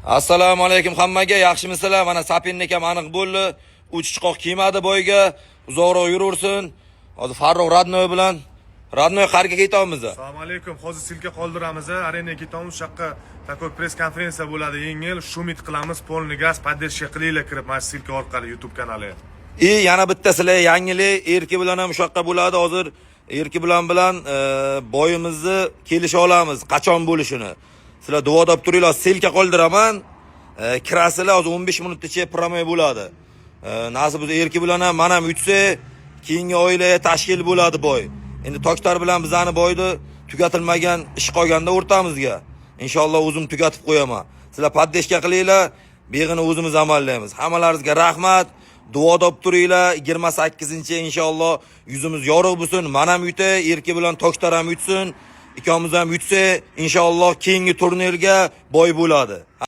Assalomu alaykum hammaga, yaxshimisizlar? Mana соперник ham aniq bo'ldi. Uch chiqoq kiymadi бой ga, uzoqroq yurursin. Hozir Farruh родной bilan, родной, qayerga ketamiz? Assalomu alaykum. Hozir ссылка qoldiramiz, arenaga ketamiz, o'sha yoqqa такой пресс-конференция bo'ladi yengil, шумить qilamiz, полный газ, поддержка qilinglar kirib mana shu ссылка orqali YouTube kanali. И yana bitta sizlarga yangilik, Erki bilan ham o'sha yoqqa bo'ladi. Hozir Erki bilan бой imizni kelisha olamiz, qachon bo'lishini. Sizlar duo deb turinglar, ссылка qoldiraman. Kirasizlar, hozir 15 minutgacha прямой bo'ladi. Nasib bo'lsa, Erki bilan ham, man ham yutsak, keyingi oilaga tashkil bo'ladi бой. Endi Toktar bilan bizani бой ni tugatilmagan ish qolganda o'rtamizga. Inshaalloh, o'zim tugatib qo'yaman. Sizlar поддержка qilinglar, buyog'ini o'zimiz amallaymiz. Hammalaringizga rahmat. Duo deb turinglar. 28 inshaalloh yuzimiz yorug' bo'lsin. Man ham yutay, Erki bilan Toktar ham yutsin. Ikkovimiz ham yutsak, inshaalloh keyingi turnirga бой bo'ladi.